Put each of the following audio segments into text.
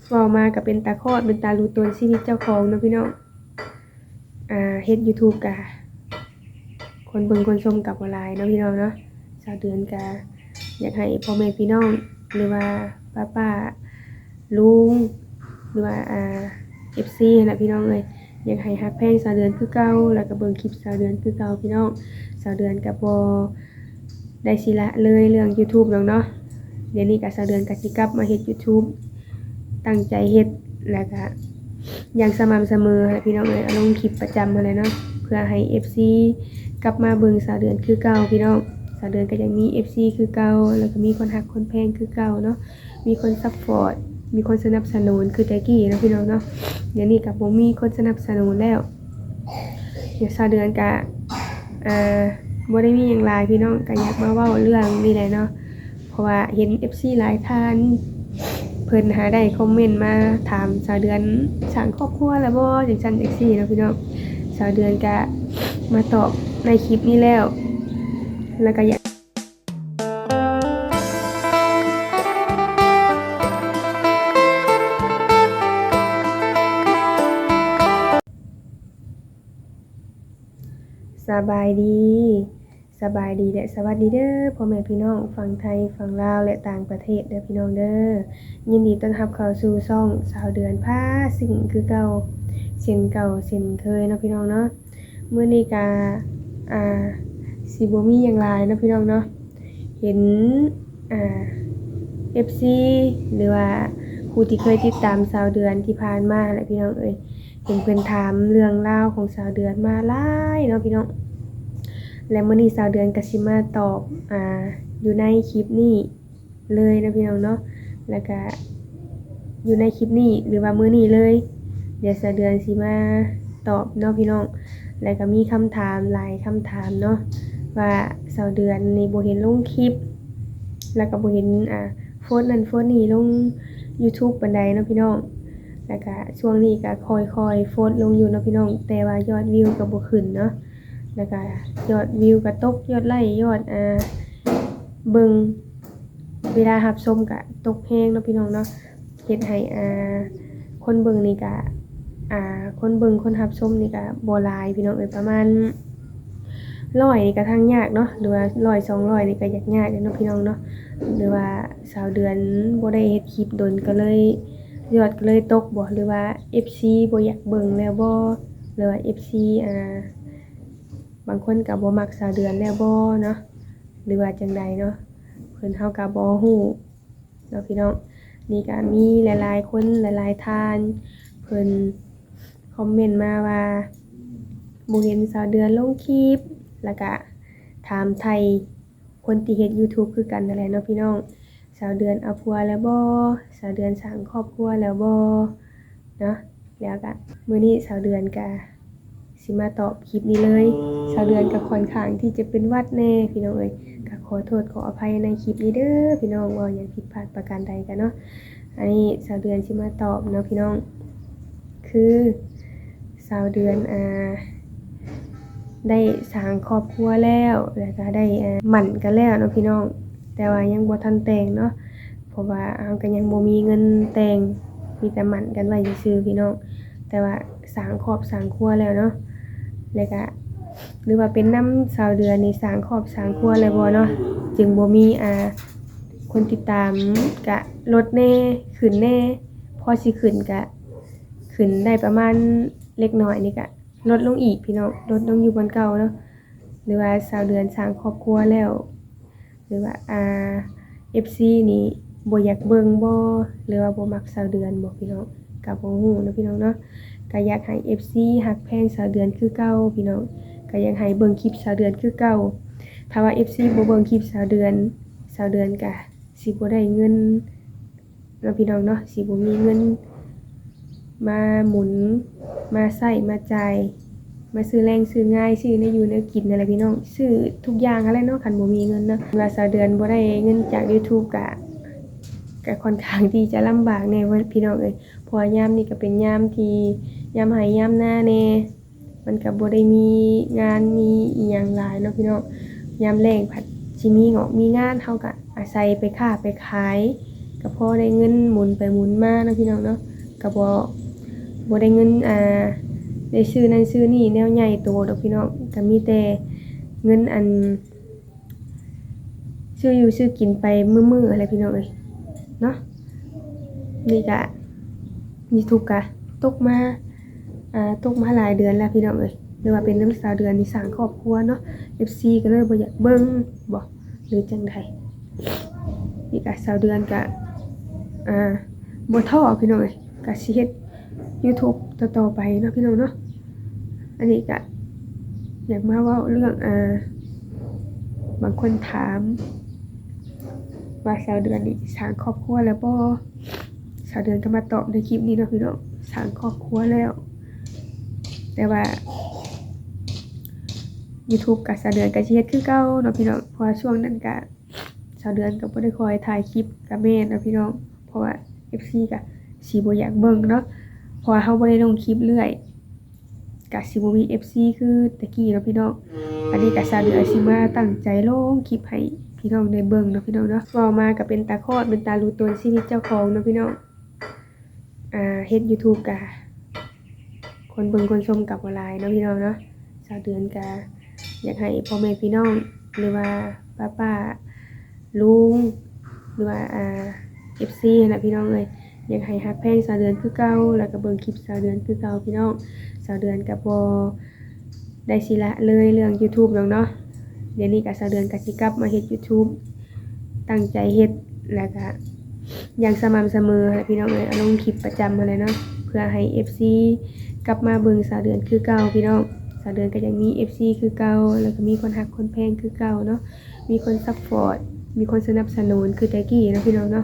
ເວົ້າມາກໍເປັນຕາຄອດ ເປັນຕາຫຼຸດຕົນຊີວິດເຈົ້າຂອງເນາະພີ່ນ້ອງ. ອ່າ ເຮັດ YouTube ກະ ຄົນເບິ່ງຄົນຊົມກໍບໍ່ຫຼາຍເນາະພີ່ນ້ອງເນາະ. ສາວເດືອນກະຢາກໃຫ້ພໍ່ແມ່ພີ່ນ້ອງ ຫຼືວ່າປ້າໆ ລຸງ ຫຼືວ່າ ອ່າ ເອັຟຊີຫັ້ນນະພີ່ນ້ອງເອີຍ ຢາກໃຫ້ຮັກແພງສາວເດືອນຄືເກົ່າ ແລ້ວກໍເບິ່ງຄລິບສາວເດືອນຄືເກົ່າພີ່ນ້ອງ. ສາວເດືອນກໍບໍ່ໄດ້ຊິລະເລີຍເລື່ອງ YouTube ດອກເນາະ. ດຽວນີ້ກໍສາວເດືອນກໍຊິກັບມາເຮັດ YouTube ຕັ້ງໃຈເຮັດ ແລ້ວກະຢ່າງສະໝ່ຳສະເໝີຫັ້ນແຫຼະພີ່ນ້ອງເອີຍ. ເອົາລົງຄລິບປະຈຳຫັ້ນແຫຼະເນາະ ເພື່ອໃຫ້ເອັຟຊີກັບມາເບິ່ງສາວເດືອນຄືເກົ່າພີ່ນ້ອງ. ສາວເດືອນກໍຍັງມີເອັຟຊີຄືເກົ່າ ແລ້ວກໍມີຄົນຮັກຄົນແພງຄືເກົ່າເນາະ. ມີຄົນຊັບພອດ ມີຄົນສະໜັບສະໜູນຄືແຕ່ກີ້ເນາະພີ່ນ້ອງເນາະ. ດຽວນີ້ກໍບໍ່ມີຄົນສະໜັບສະໜູນແລ້ວ. ດຽວສາວເດືອນກະ ອ່າ ບໍ່ໄດ້ມີຫຍັງຫຼາຍພີ່ນ້ອງ ກະຢາກມາເວົ້າເລື່ອງນີ້ແຫຼະເນາະ. ເພາະວ່າເຫັນເອັຟຊີຫຼາຍທ່ານ ເພິ່ນຫາໄດ້ຄອມເມັນມາຖາມສາວເດືອນສ້າງຄອບຄົວແລ້ວບໍ່ ຈັ່ງຊັ້ນຈັ່ງຊີ້ເນາະພີ່ນ້ອງ. ສາວເດືອນກະມາຕອບໃນຄລິບນີ້ແລ້ວ ແລ້ວກະຢາກ ສະບາຍດີ ສະບາຍດີ ແລະ ສະຫວັດດີເດີ ພໍ່ແມ່ພີ່ນ້ອງຝັ່ງໄທ ຝັ່ງລາວ ແລະ ຕ່າງປະເທດເດີພີ່ນ້ອງເດີ. ຍິນດີຕ້ອນຮັບເຂົ້າສູ່ຊ່ອງສາວເດືອນພາຊິງຄືເກົ່າ ເຊັ່ນເກົ່າເຊັ່ນເຄີຍເນາະພີ່ນ້ອງເນາະ. ມື້ນີ້ກະ ອ່າ ຊິບໍ່ມີຫຍັງຫຼາຍເນາະພີ່ນ້ອງເນາະ. ເຫັນ ອ່າ ເອັຟຊີ ຫຼືວ່າຜູ້ທີ່ເຄີຍຕິດຕາມສາວເດືອນທີ່ຜ່ານມາແຫຼະພີ່ນ້ອງເອີຍ ເຫັນເພິ່ນຖາມເລື່ອງລາວຂອງສາວເດືອນມາຫຼາຍເນາະພີ່ນ້ອງ. ແລະ ມື້ນີ້ສາວເດືອນກະຊິມາຕອບ ອ່າ ຢູ່ໃນຄລິບນີ້ ເລີຍເນາະພີ່ນ້ອງເນາະ. ແລ້ວກະຢູ່ໃນຄລິບນີ້ ຫຼືວ່າມື້ນີ້ເລີຍ ດຽວສາວເດືອນຊິມາຕອບເນາະພີ່ນ້ອງ. ແລ້ວກະມີຄຳຖາມຫຼາຍຄຳຖາມເນາະ ວ່າສາວເດືອນນີ້ບໍ່ເຫັນລົງຄລິບ ແລ້ວກະບໍ່ເຫັນ ອ່າ ໂພສນັ້ນໂພສນີ້ລົງ YouTube ປານໃດເນາະພີ່ນ້ອງ. ແລ້ວກະຊ່ວງນີ້ກະຄ່ອຍໆໂພສລົງຢູ່ເນາະພີ່ນ້ອງ ແຕ່ວ່າຍອດວິວກະບໍ່ຂຶ້ນເນາະ. ແລ້ວກະຍອດວິວກະຕົກ ຍອດໄລ ຍອດ ອ່າ ເບິ່ງ ເວລາຮັບຊົມກະຕົກແຮງເນາະພີ່ນ້ອງເນາະ. ເຮັດໃຫ້ ອ່າ ຄົນເບິ່ງນີ້ກະ ອ່າ ຄົນເບິ່ງຄົນຮັບຊົມນີ້ກະບໍ່ຫຼາຍພີ່ນ້ອງເອີຍ ປະມານຮ້ອຍນີ້ກະທາງຍາກເນາະ ຫຼືວ່າຮ້ອຍສອງຮ້ອຍນີ້ກະຢາກຍາກເດ້ເນາະພີ່ນ້ອງເນາະ. ຫຼືວ່າສາວເດືອນບໍ່ໄດ້ເຮັດຄລິບດົນ ກະເລີຍ ຍອດກະເລີຍຕົກບໍ ຫຼືວ່າເອັຟຊີບໍ່ຢາກເບິ່ງແລ້ວບໍ ຫຼືວ່າເອັຟຊີ ອ່າ ບາງຄົນກະບໍ່ມັກສາວເດືອນແລ້ວບໍເນາະ ຫຼືວ່າຈັ່ງໃດເນາະ ເພິ່ນ ເຮົາກະບໍ່ຮູ້ເນາະພີ່ນ້ອງ. ນີ້ກະມີຫຼາຍໆຄົນ ຫຼາຍໆທ່ານ ເພິ່ນຄອມເມັນມາວ່າບໍ່ເຫັນສາວເດືອນລົງຄລິບ ແລ້ວກະຖາມໄຖ່ຄົນທີ່ເຮັດ YouTube ຄືກັນນັ້ນແຫຼະເນາະພີ່ນ້ອງ. ສາວເດືອນເອົາຜົວແລ້ວບໍ່? ສາວເດືອນສ້າງຄອບຄົວແລ້ວບໍ່? ເນາະ ແລ້ວກະມື້ນີ້ສາວເດືອນກະຊິມາຕອບຄລິບນີ້ເລີຍ. ສາວເດືອນກະຂ້ອນຂ້າງທີ່ຈະເປັນຫວັດແດ່ພີ່ນ້ອງເອີຍ ກະຂໍໂທດຂໍອະໄພໃນຄລິບນີ້ເດີພີ່ນ້ອງ ເວົ້າຫຍັງຜິດພາດປະການໃດກະເນາະ. ອັນນີ້ສາວເດືອນຊິມາຕອບເນາະພີ່ນ້ອງ ຄື ສາວເດືອນ ອ່າ ໄດ້ສ້າງຄອບຄົວແລ້ວ ແລ້ວກະໄດ້ ອ່າ ໝັ້ນກັນແລ້ວເນາະພີ່ນ້ອງ ແຕ່ວ່າຍັງບໍ່ທັນແຕ່ງເນາະ ເພາະວ່າເຮົາກະຍັງບໍ່ມີເງິນແຕ່ງ ມີແຕ່ໝັ້ນກັນໄວ້ຊື່ໆພີ່ນ້ອງ ແຕ່ວ່າສ້າງຄອບສ້າງຄົວແລ້ວເນາະ. ແລ້ວກະ ຫຼືວ່າເປັນນຳສາວເດືອນນີ້ສ້າງຄອບສ້າງຄົວແລ້ວບໍ່ເນາະ ຈຶ່ງບໍ່ມີ ອ່າ ຄົນຕິດຕາມ ກະລົດແດ່ ຂຶ້ນແດ່ ພໍຊິຂຶ້ນກະ ຂຶ້ນໄດ້ປະມານເລັກນ້ອຍນີ້ກະລົດລົງອີກພີ່ນ້ອງ ລົດລົງຢູ່ບ່ອນເກົ່າເນາະ. ຫຼືວ່າສາວເດືອນສ້າງຄອບຄົວແລ້ວ ຫຼືວ່າ ອ່າ ເອັຟຊີນີ້ບໍ່ຢາກເບິ່ງບໍ່ ຫຼືວ່າບໍ່ມັກສາວເດືອນບໍ່ພີ່ນ້ອງ ກະບໍ່ຮູ້ເນາະພີ່ນ້ອງເນາະ. ກະຢາກໃຫ້ເອັຟຊີຮັກແພງສາວເດືອນຄືເກົ່າພີ່ນ້ອງ ກະຢາກໃຫ້ເບິ່ງຄລິບສາວເດືອນຄືເກົ່າ. ຖ້າວ່າເອັຟຊີບໍ່ເບິ່ງຄລິບສາວເດືອນ ສາວເດືອນກະຊິບໍ່ໄດ້ເງິນ ເນາະພີ່ນ້ອງເນາະ ຊິບໍ່ມີເງິນມາໝູນ ມາໃຊ້ມາຈ່າຍ ມາຊື້ແລງຊື້ງ່າຍ ຊື້ແນວຢູ່ແນວກິນນັ້ນແຫຼະພີ່ນ້ອງ ຊື້ທຸກຢ່າງຫັ້ນແຫຼະເນາະ ຄັນບໍ່ມີເງິນເນາະ. ວ່າສາວເດືອນບໍ່ໄດ້ເງິນຈາກ YouTube ກະ ກະຂ້ອນຂ້າງທີ່ຈະລຳບາກແດ່ພີ່ນ້ອງເອີຍ ເພາະວ່າຍາມນີ້ກະເປັນຍາມທີ່ ຍາມໄຮ່ຍາມນາແດ່ ມັນກະບໍ່ໄດ້ມີງານມີອີ່ຫຍັງຫຼາຍເນາະພີ່ນ້ອງ. ຍາມແລ້ງພັດຊິມີງອກມີງານ ເຮົາກະອາໄສໄປຄ້າໄປຂາຍ ກໍພໍໄດ້ເງິນໝູນໄປໝູນມາເນາະພີ່ນ້ອງເນາະ ກໍບໍ່ ບໍ່ໄດ້ເງິນ ອ່າ ໄດ້ຊື້ນັ້ນຊື້ນີ້ແນວໃຫຍ່ໂຕດອກພີ່ນ້ອງ ກໍມີແຕ່ເງິນອັນ ຊື້ຢູ່ຊື້ກິນໄປມື້ໆຫັ້ນແຫຼະພີ່ນ້ອງເອີຍເນາະ. ນີ້ກະ YouTube ກະຕົກມາ ອ່າ ຕົກມາຫຼາຍເດືອນແລ້ວພີ່ນ້ອງເອີຍ ຫຼືວ່າເປັນນຳສາວເດືອນນີ້ສ້າງຄອບຄົວເນາະ ເອັຟຊີ ກໍເລີຍບໍ່ຢາກເບິ່ງບໍ ຫຼືຈັ່ງໃດ. ນີ້ກະສາວເດືອນກະ ອ່າ ບໍ່ທໍ້ພີ່ນ້ອງເອີຍ ກະຊິເຮັດ YouTube ຕໍ່ໆໄປເນາະພີ່ນ້ອງເນາະ. ອັນນີ້ກະຢາກມາເວົ້າເລື່ອງ ອ່າ ບາງຄົນຖາມວ່າສາວເດືອນນີ້ສ້າງຄອບຄົວແລ້ວບໍ່? ສາວເດືອນກໍມາຕອບໃນຄລິບນີ້ເນາະພີ່ນ້ອງ ສ້າງຄອບຄົວແລ້ວ ແຕ່ວ່າ YouTube ກະສາວເດືອນກໍຊິເຮັດຄືເກົ່າເນາະພີ່ນ້ອງ ເພາະວ່າຊ່ວງນັ້ນກະ ສາວເດືອນກໍບໍ່ໄດ້ຄ່ອຍຖ່າຍຄລິບ ກໍແມ່ນເນາະພີ່ນ້ອງ ເພາະວ່າ ເອັຟຊີ ກໍຊິບໍ່ຢາກເບິ່ງເນາະ ເພາະວ່າເຮົາບໍ່ໄດ້ລົງຄລິບເລື້ອຍ ກໍຊິບໍ່ມີ ເອັຟຊີ ຄືແຕ່ກີ້ເນາະພີ່ນ້ອງ. ອັນນີ້ກໍສາວເດືອນຊິມາຕັ້ງໃຈລົງຄລິບໃຫ້ພີ່ນ້ອງໄດ້ເບິ່ງເນາະພີ່ນ້ອງເນາະ. ເວົ້າມາກໍເປັນຕາຄອດ ເປັນຕາຮູ້ຕົນຊີວິດເຈົ້າຂອງເນາະພີ່ນ້ອງ. ອ່າ ເຮັດ YouTube ກະຄົນເບິ່ງຄົນຊົມກະບໍ່ຫຼາຍເນາະພີ່ນ້ອງເນາະ. ສາວເດືອນກະຢາກໃຫ້ພໍ່ແມ່ພີ່ນ້ອງ ຫຼືວ່າປ້າໆ ລຸງ ຫຼືວ່າ ອ່າ ເອັຟຊີ ຫັ້ນນະພີ່ນ້ອງເອີຍ ຢາກໃຫ້ຮັກແພງສາວເດືອນຄືເກົ່າ ແລ້ວກະເບິ່ງຄລິບສາວເດືອນຄືເກົ່າພີ່ນ້ອງ. ສາວເດືອນກະບໍ່ ໄດ້ຊິລະເລີຍເລື່ອງ YouTube ດອກເນາະ. ດຽວນີ້ກະສາວເດືອນກະຊິກັບມາເຮັດ YouTube ຕັ້ງໃຈເຮັດ ແລ້ວກະຢ່າງສະໝ່ຳສະເໝີຫັ້ນແຫຼະພີ່ນ້ອງເອີຍ ເອົາລົງຄລິບປະຈຳຫັ້ນແຫຼະເນາະ ເພື່ອໃຫ້ ເອັຟຊີ ກັບມາເບິ່ງສາວເດືອນຄືເກົ່າພີ່ນ້ອງ. ສາວເດືອນກະຍັງມີ ເອັຟຊີ ຄືເກົ່າ ແລ້ວກະມີຄົນຮັກຄົນແພງຄືເກົ່າເນາະ ມີຄົນຊັບພອດ ມີຄົນສະໜັບສະໜູນຄືແຕ່ກີ້ເນາະພີ່ນ້ອງເນາະ.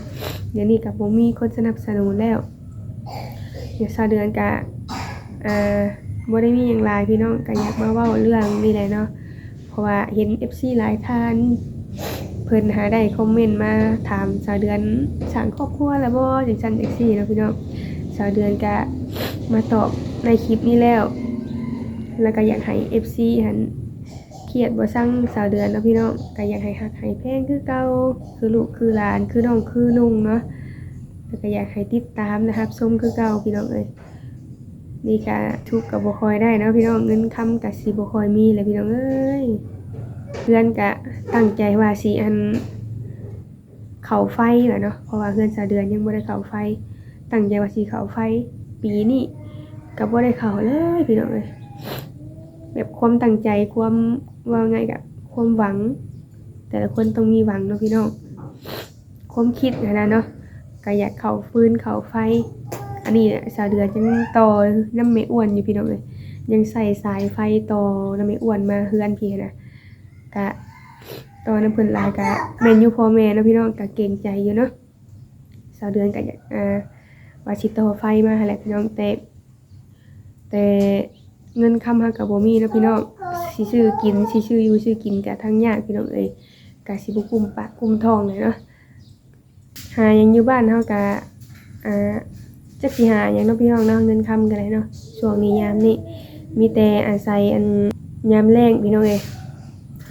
ດຽວນີ້ກະບໍ່ມີຄົນສະໜັບສະໜູນແລ້ວ. ດຽວສາວເດືອນກະ ອ່າ ບໍ່ໄດ້ມີຫຍັງຫຼາຍພີ່ນ້ອງ ກະຢາກມາເວົ້າເລື່ອງນີ້ແຫຼະເນາະ ເພາະວ່າເຫັນ ເອັຟຊີ ຫຼາຍທ່ານ ເພິ່ນຫາໄດ້ຄອມເມັນມາຖາມສາວເດືອນສ້າງຄອບຄົວແລ້ວບໍ່ ຈັ່ງຊັ້ນຈັ່ງຊີ້ເນາະພີ່ນ້ອງ. ສາວເດືອນກະມາຕອບໃນຄລິບນີ້ແລ້ວ ແລ້ວກະຢາກໃຫ້ ເອັຟຊີ ຫັ້ນ ຄຽດບໍ່ຊັງສາວເດືອນເນາະພີ່ນ້ອງ ກະຢາກໃຫ້ຮັກໃຫ້ແພງຄືເກົ່າ ຄືລູກຄືຫຼານ ຄືນ້ອງຄືນຸ່ງເນາະ ແລ້ວກະຢາກໃຫ້ຕິດຕາມ ແລະ ຮັບຊົມຄືເກົ່າພີ່ນ້ອງເອີຍ. ນີ້ກະທຸກກະບໍ່ຄ່ອຍໄດ້ເນາະພີ່ນ້ອງ ເງິນຄຳກະຊິບໍ່ຄ່ອຍມີແຫຼະພີ່ນ້ອງເອີຍ. ເຮືອນກະຕັ້ງໃຈວ່າຊິ ອັນ ເຂົ້າໄຟວ່າເນາະ ເພາະວ່າເຮືອນສາວເດືອນຍັງບໍ່ໄດ້ເຂົ້າໄຟ ຕັ້ງໃຈວ່າຊິເຂົ້າໄຟ ປີນີ້ກະບໍ່ໄດ້ເຂົ້າເລີຍພີ່ນ້ອງເອີຍ. ແບບຄວາມຕັ້ງໃຈ ຄວາມ ເວົ້າງ່າຍກະຄວາມຫວັງ ແຕ່ລະຄົນຕ້ອງມີຫວັງເນາະພີ່ນ້ອງ ຄວາມຄິດຫັ້ນນະເນາະ ກະຢາກເຂົ້າຟືນເຂົ້າໄຟ. ອັນນີ້ສາວເດືອນຍັງຕໍ່ນຳແມ່ອ້ວນຢູ່ພີ່ນ້ອງເອີຍ ຍັງໃຊ້ສາຍໄຟຕໍ່ນຳແມ່ອ້ວນມາເຮືອນພີ້ຫັ້ນນະ ກະຕໍ່ນຳເພິ່ນຫຼາຍກະແມ່ນຢູ່ ພໍ່ແມ່ເນາະພີ່ນ້ອງ ກະເກງໃຈຢູ່ເນາະ. ສາວເດືອນກະຢາກ ອ່າ ວ່າຊິຕໍ່ໄຟມາຫັ້ນແຫຼະພີ່ນ້ອງ ແຕ່ ແຕ່ເງິນຄຳເຮົາກະບໍ່ມີເນາະພີ່ນ້ອງ ຊິຊື້ກິນ ຊິຊື້ຢູ່ຊື້ກິນກະທັງຍາກພີ່ນ້ອງເອີຍ ກະຊິບໍ່ກຸ້ມປາກກຸ້ມທ້ອງແຫຼະເນາະ. ຫາຫຍັງຢູ່ບ້ານເຮົາກະ ອ່າ ຈັກຊິຫາຫຍັງເນາະພີ່ນ້ອງເນາະ ເງິນຄຳກະໄດ້ເນາະ ຊ່ວງນີ້ຍາມນີ້ ມີແຕ່ອາໄສ ອັນ ຍາມແລ້ງພີ່ນ້ອງເອີຍ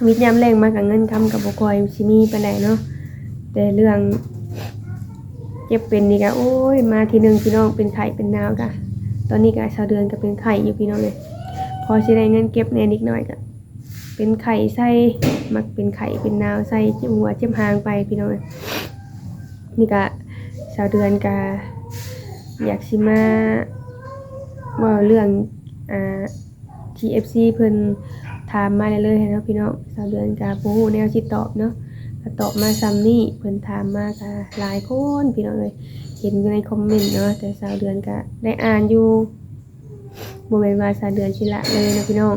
ວິດຍາມແລ້ງມາກະເງິນຄຳກະບໍ່ຄ່ອຍຊິມີປານໃດເນາະ. ແຕ່ເລື່ອງເຈັບເປັນນີ້ກະ ໂອ້ຍ ມາທີໜຶ່ງພີ່ນ້ອງ ເປັນໄຂ້ເປັນໜາວກະ ຕອນນີ້ກະສາວເດືອນກະເປັນໄຂ້ຢູ່ພີ່ນ້ອງເອີຍ ພໍຊິໄດ້ເງິນເກັບແດ່ນິດໜ້ອຍກະ ເປັນໄຂ້ໃສ່ ມັກເປັນໄຂ້ເປັນໜາວໃສ່ ເຈັບຫົວເຈັບຫາງໄປພີ່ນ້ອງເອີຍ. ນີ້ກະສາວເດືອນກະຢາກຊິມາເວົ້າເລື່ອງ ອ່າ ທີ່ ເອັຟຊີ ເພິ່ນຖາມມາເລື້ອຍໆເນາະພີ່ນ້ອງ ສາວເດືອນກະບໍ່ຮູ້ແນວຊິຕອບເນາະ ກະຕອບມາຊ່ຳນີ້. ເພິ່ນຖາມມາກະຫຼາຍຄົນພີ່ນ້ອງເອີຍ ເຫັນຢູ່ໃນຄອມເມັນເນາະ ແຕ່ສາວເດືອນກະໄດ້ອ່ານຢູ່ ບໍ່ແມ່ນວ່າສາວເດືອນຊິລະເລີຍເນາະພີ່ນ້ອງ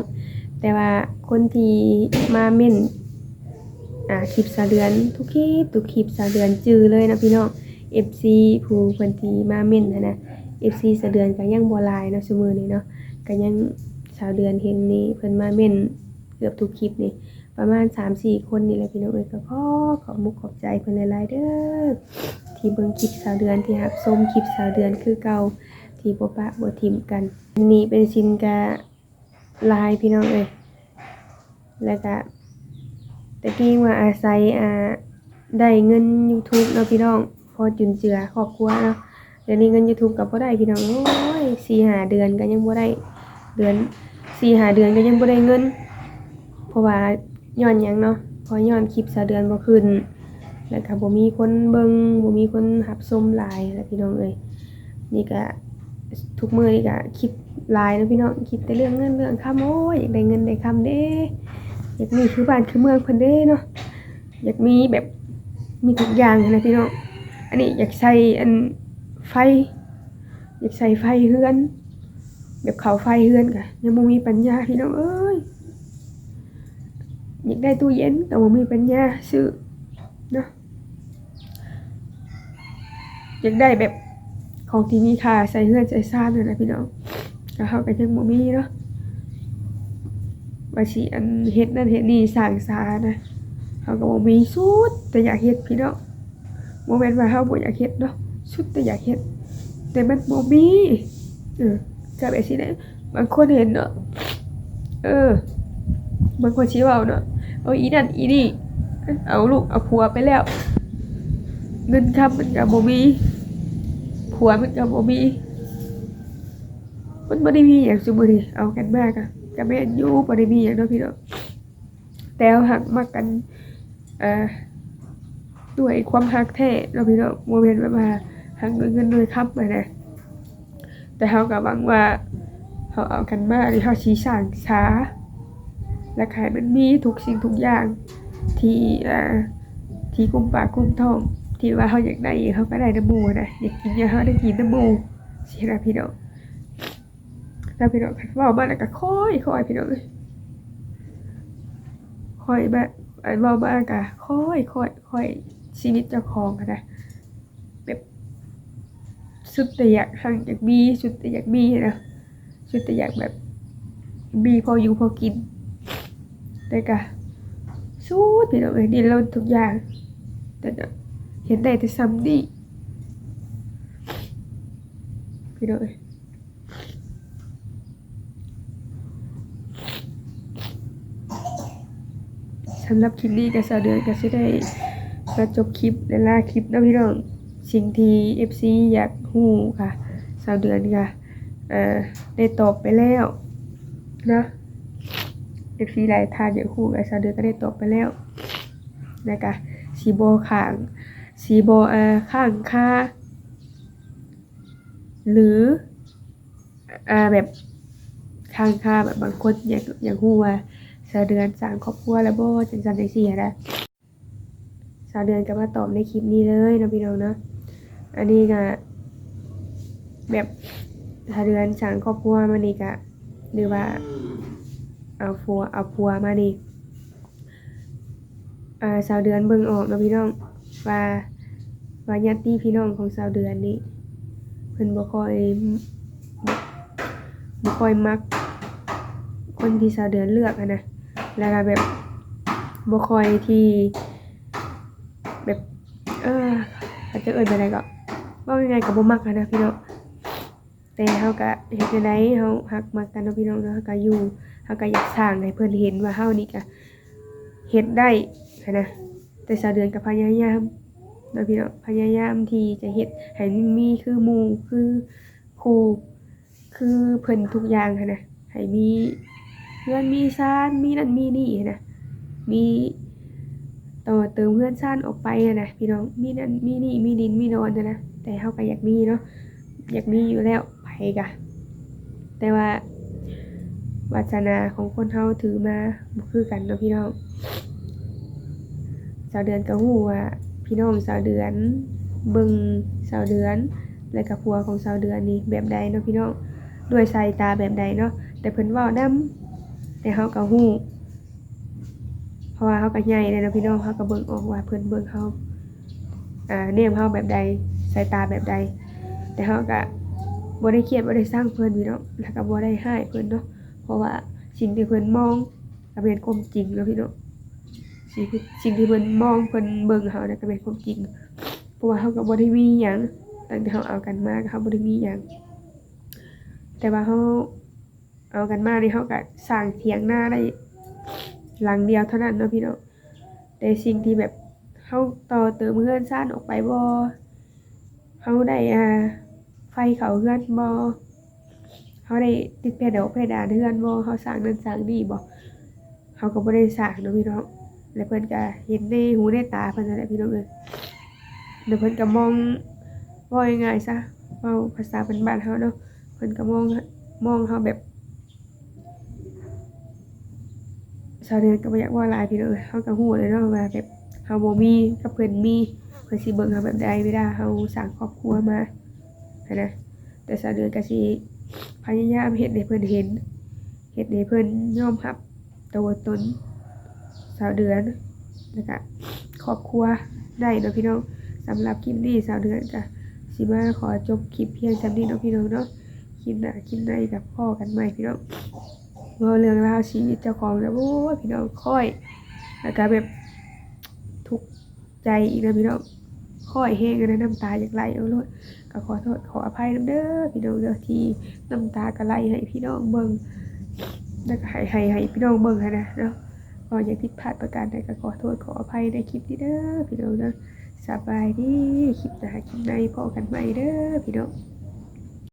ແຕ່ວ່າຄົນທີ່ມາເມັ້ນ ອ່າ ຄລິບສາວເດືອນ ທຸກຄລິບ ທຸກຄລິບ ສາວເດືອນຈື່ເລີຍເນາະພີ່ນ້ອງ. ເອັຟຊີ ຜູ້ເພິ່ນທີ່ມາເມັ້ນຫັ້ນນະ ເອັຟຊີ ສາວເດືອນກະຍັງບໍ່ຫຼາຍເນາະ ຊຸມື້ນີ້ເນາະ ກະຍັງ ສາວເດືອນເຫັນນີ້ ເພິ່ນມາເມັ້ນເກືອບທຸກຄລິບນີ້ ປະມານສາມສີ່ຄົນນີ້ແຫຼະພີ່ນ້ອງເອີຍ. ກະຂໍຂອບມຸກຂອບໃຈເພິ່ນຫຼາຍໆເດີ ທີ່ເບິ່ງຄລິບສາວເດືອນ ທີ່ຮັບຊົມຄລິບສາວເດືອນຄືເກົ່າ ທີ່ບໍ່ປະບໍ່ຖິ້ມກັນ ເປັນໜີ້ເປັນສິນກະຫຼາຍພີ່ນ້ອງເອີຍ. ແລ້ວກະແຕ່ກີ້ວ່າອາໄສ ອ່າ ໄດ້ເງິນ YouTube ເນາະພີ່ນ້ອງ ພໍຈຸນເຈືອຄອບຄົວເນາະ. ດຽວນີ້ເງິນຢູທູບກໍບໍ່ໄດ້ພີ່ນ້ອງເອີຍ ສີ່ຫ້າເດືອນກໍຍັງບໍ່ໄດ້ ເດືອນ ສີ່ຫ້າເດືອນກໍຍັງບໍ່ໄດ້ເງິນ ເພາະວ່າຍ້ອນຫຍັງເນາະ ເພາະຍ້ອນຄລິບສາວເດືອນບໍ່ຂຶ້ນ ແລ້ວກໍບໍ່ມີຄົນເບິ່ງ ບໍ່ມີຄົນຮັບຊົມຫຼາຍແຫຼະພີ່ນ້ອງເອີຍ. ນີ້ກໍທຸກມື້ນີ້ກໍຄິດຫຼາຍເນາະພີ່ນ້ອງ ຄິດແຕ່ເລື່ອງເງິນເລື່ອງຄຳ ໂອ້ຍ ຢາກໄດ້ເງິນໄດ້ຄຳເດ້ ຢາກມີຄືບ້ານຄືເມືອງເພິ່ນເດ້ເນາະ ຢາກມີແບບ ມີທຸກຢ່າງຫັ້ນນະພີ່ນ້ອງ. ອັນນີ້ຢາກໃສ່ອັນໄຟ ຢາກໃສ່ໄຟເຮືອນ ແບບເຂົ້າໄຟເຮືອນກະຍັງບໍ່ມີປັນຍາພີ່ນ້ອງເອີຍ ຢາກໄດ້ຕູ້ເຢັນກໍບໍ່ມີປັນຍາຊື້ເນາະ ຢາກໄດ້ແບບຂອງທີ່ມີຄ່າໃສ່ເຮືອນໃສ່ຊານຫັ້ນນະພີ່ນ້ອງ ກໍເຮົາກໍຍັງບໍ່ມີເນາະ ວ່າຊິອັນເຮັດນັ້ນເຮັດນີ້ສ້າງສານະ ເຮົາກໍບໍ່ມີ ສຸດແຕ່ຢາກເຮັດພີ່ນ້ອງ ບໍ່ແມ່ນວ່າເຮົາບໍ່ຢາກເຮັດເນາະ ສຸດແຕ່ຢາກເຮັດ ແຕ່ມັນບໍ່ມີ ເອີ ກໍແບບຊີ້ແຫຼະ ບາງຄົນເຫັນເນາະ ເອີ ບາງຄົນຊິເວົ້າເນາະ ເອົາອີນັ້ນອີນີ້ ເອົາລູກເອົາຜົວໄປແລ້ວ ເງິນຄຳມັນກໍບໍ່ມີ ຜົວມັນກໍບໍ່ມີ ມັນບໍ່ໄດ້ມີຫຍັງ ຊຸມື້ນີ້ເອົາກັນມາກໍ ກໍແມ່ນຢູ່ ບໍ່ໄດ້ມີຫຍັງເນາະພີ່ນ້ອງ ແຕ່ເຮົາຮັກມັກກັນ ເອີ ດ້ວຍຄວາມຮັກແທ້ເນາະພີ່ນ້ອງ ບໍ່ແມ່ນແບບວ່າຮັກດ້ວຍເງິນດ້ວຍຄຳຫັ້ນນະ ແຕ່ເຮົາກໍຫວັງວ່າເຮົາເອົາກັນມານີ້ ເຮົາຊິສ້າງສາ ແລ້ວກໍໃຫ້ມັນມີທຸກສິ່ງທຸກຢ່າງທີ່ ເອີ ທີ່ກຸ້ມປາກກຸ້ມທ້ອງ ທີ່ວ່າເຮົາຢາກໄດ້ ເຮົາກໍໄດ້ນຳໝູ່ຫັ້ນນະ ຢາກກິນຫຍັງເຮົາໄດ້ກິນນຳໝູ່ ຊີ້ນະພີ່ນ້ອງ. ແລ້ວພີ່ນ້ອງ ຄັນເວົ້າມາແລ້ວກໍຄ່ອຍໆ ພີ່ນ້ອງເອີຍ ຄ່ອຍມາ ອັນເວົ້າມາກໍຄ່ອຍໆ ຄ່ອຍ ຊີວິດເຈົ້າຂອງຫັ້ນນະ ແບບສຸດແຕ່ຢາກຮັ່ງຢາກມີ ສຸດແຕ່ຢາກມີນະ ສຸດແຕ່ຢາກແບບມີພໍຢູ່ພໍກິນ ແຕ່ກໍສຸດ ພີ່ນ້ອງເອີຍ ດີ້ນລົນທຸກຢ່າງ ແຕ່ກໍເຮັດໄດ້ແຕ່ສ່ຳນີ້ ພີ່ນ້ອງເອີຍ. ສຳລັບຄລິບນີ້ກໍສາວເດືອນກໍຊິໄດ້ມາຈົບຄລິບ ແລະ ລາຄລິບເນາະພີ່ນ້ອງ. ສິ່ງທີ່ເອັຟຊີຢາກຮູ້ກໍສາວເດືອນກໍ ເອີ ໄດ້ຕອບໄປແລ້ວເນາະ ເອັຟຊີຫຼາຍທ່ານຢາກຮູ້ກໍສາວເດືອນກໍໄດ້ຕອບໄປແລ້ວ ແລ້ວກໍຊິບໍ່ຄ້າງ ຊິບໍ່ ເອີ ຄ້າງຄາ ຫຼື ອ່າ ແບບຄ້າງຄາ ແບບບາງຄົນຢາກ ຢາກຮູ້ວ່າສາວເດືອນສ້າງຄອບຄົວແລ້ວບໍ່ ຈັ່ງຊັ້ນຈັ່ງຊີ້ຫັ້ນນະ ສາວເດືອນກໍມາຕອບໃນຄລິບນີ້ເລີຍເນາະພີ່ນ້ອງເນາະ. ອັນນີ້ກໍແບບສາວເດືອນສ້າງຄອບຄົວມານີ້ກໍ ຫຼືວ່າເອົາຜົວ ເອົາຜົວມານີ້ ອ່າ ສາວເດືອນເບິ່ງອອກເນາະພີ່ນ້ອງ ວ່າ ວ່າຍາດຕິພີ່ນ້ອງຂອງສາວເດືອນນີ້ ເພິ່ນບໍ່ຄ່ອຍ ບໍ່ຄ່ອຍມັກຄົນທີ່ສາວເດືອນເລືອກຫັ້ນນະ ແລ້ວກໍແບບບໍ່ຄ່ອຍທີ່ແບບ ເອີ ເຂົາຈະເອີ້ນແບບໃດກໍ ເວົ້າງ່າຍໆກໍບໍ່ມັກຫັ້ນນະພີ່ນ້ອງ. ແຕ່ເຮົາກະເຮັດແນວໃດ ເຮົາຮັກມັກກັນເນາະພີ່ນ້ອງເນາະ ເຮົາກະຢູ່ ເຮົາກະຢາກສ້າງໃຫ້ເພິ່ນເຫັນວ່າເຮົານີ້ກະເຮັດໄດ້ຫັ້ນນະ. ແຕ່ສາວເດືອນກະພະຍາຍາມເນາະພີ່ນ້ອງ ພະຍາຍາມທີ່ຈະເຮັດໃຫ້ມີຄືໝູ່ ຄືຄູ່ ຄືເພິ່ນທຸກຢ່າງຫັ້ນນະ ໃຫ້ມີເຮືອນມີຊານ ມີນັ້ນມີນີ້ຫັ້ນນະ ມີຕໍ່ເຕີມເຮືອນຊານອອກໄປຫັ້ນນະພີ່ນ້ອງ ມີນັ້ນມີນີ້ ມີດິນມີດອນຫັ້ນນະ. ແຕ່ເຮົາກະຢາກມີເນາະ ຢາກມີຢູ່ແລ້ວ ໃຜກະ ແຕ່ວ່າວາສະໜາຂອງຄົນເຮົາຖືມາບໍ່ຄືກັນເນາະພີ່ນ້ອງ. ສາວເດືອນກະຮູ້ວ່າພີ່ນ້ອງສາວເດືອນເບິ່ງສາວເດືອນ ແລະກະຜົວຂອງສາວເດືອນນີ້ແບບໃດເນາະພີ່ນ້ອງ ດ້ວຍສາຍຕາແບບໃດເນາະ. ແຕ່ເພິ່ນເວົ້ານຳ ແຕ່ເຮົາກະຮູ້ ເພາະວ່າເຮົາກະໃຫຍ່ແລ້ວເນາະພີ່ນ້ອງ ເຮົາກະເບິ່ງອອກວ່າເພິ່ນເບິ່ງເຮົາ ອ່າ ແນມເຮົາແບບໃດ ສາຍຕາແບບໃດ. ແຕ່ເຮົາກະບໍ່ໄດ້ຄຽດ ບໍ່ໄດ້ຊັງເພິ່ນພີ່ນ້ອງ ແລ້ວກະບໍ່ໄດ້ຮ້າຍເພິ່ນເນາະ ເພາະວ່າສິ່ງທີ່ເພິ່ນມອງກະແມ່ນຄວາມຈິງເນາະພີ່ນ້ອງ. ສິ່ງ ສິ່ງທີ່ເພິ່ນມອງ ເພິ່ນເບິ່ງເຮົານະກະແມ່ນຄວາມຈິງ ເພາະວ່າເຮົາກະບໍ່ໄດ້ມີຫຍັງ ຕັ້ງແຕ່ເຮົາເອົາກັນມາກະເຮົາບໍ່ໄດ້ມີຫຍັງ ແຕ່ວ່າເຮົາ ເອົາກັນມານີ້ ເຮົາກະສ້າງຖຽງນາໄດ້ຫຼັງດຽວເທົ່ານັ້ນເນາະພີ່ນ້ອງ. ແຕ່ສິ່ງທີ່ແບບເຮົາຕໍ່ເຕີມເຮືອນຊານອອກໄປບໍ່ ເຮົາໄດ້ ອ່າ ໄຟເຂົ້າເຮືອນບໍ່? ເຮົາໄດ້ຕິດແພດອກແພດານເຮືອນບໍ່? ເຮົາສ້າງນັ້ນສ້າງນີ້ບໍ່? ເຮົາກໍບໍ່ໄດ້ສ້າງເນາະພີ່ນ້ອງ. ແລ້ວເພິ່ນກໍເຫັນໃນຫູໃນຕາເພິ່ນນັ້ນແຫຼະພີ່ນ້ອງເອີຍ. ແລ້ວເພິ່ນກໍມອງ ເວົ້າງ່າຍໆຊະ ເວົ້າພາສາບ້ານໆເຮົາເນາະ ເພິ່ນກໍມອງ ມອງເຮົາແບບ ສາວເດືອນກໍບໍ່ຢາກເວົ້າຫຼາຍພີ່ນ້ອງເອີຍ. ເຮົາກໍຮູ້ແຫຼະເນາະວ່າແບບເຮົາບໍ່ມີກັບເພິ່ນມີ ເພິ່ນຊິເບິ່ງເຮົາແບບໃດ ເວລາເຮົາສ້າງຄອບຄົວມາຫັ້ນນະ. ແຕ່ສາວເດືອນກໍຊິພະຍາຍາມເຮັດໃຫ້ເພິ່ນເຫັນ ເຮັດໃຫ້ເພິ່ນຍອມຮັບໂຕຕົນສາວເດືອນ ແລ້ວກະຄອບຄົວໄດ້ເນາະພີ່ນ້ອງ. ສຳລັບຄລິບນີ້ສາວເດືອນກະຊິມາຂໍຈົບຄລິບພຽງສ່ຳນີ້ເນາະພີ່ນ້ອງເນາະ. ຄລິບໜ້າຄລິບໃນກໍພໍ້ກັນໃໝ່ພີ່ນ້ອງ. ເວົ້າເລື່ອງລາວຊີວິດເຈົ້າຂອງແລ້ວ ໂອ້ຍ ພີ່ນ້ອງ ຄ້ອຍ ແລ້ວກະແບບທຸກໃຈອີກນະພີ່ນ້ອງ. ຄ້ອຍແຮງນະ ນ້ຳຕາຢາກໄຫຼເອົາໂລດ. ກໍຂໍໂທດຂໍອະໄພນຳເດີພີ່ນ້ອງເດີ ທີ່ນ້ຳຕາກໍໄຫຼໃຫ້ພີ່ນ້ອງເບິ່ງ ແລ້ວກໍໃຫ້ ໃຫ້ ໃຫ້ພີ່ນ້ອງເບິ່ງຫັ້ນນະເນາະ. ເວົ້າຫຍັງຜິດພາດປະການໃດກໍຂໍໂທດຂໍອະໄພໃນຄລິບນີ້ເດີພີ່ນ້ອງເດີ. ສະບາຍດີ ຄລິບໜ້າຄລິບໃນພໍ້ກັນໃໝ່ເດີພີ່ນ້ອງ.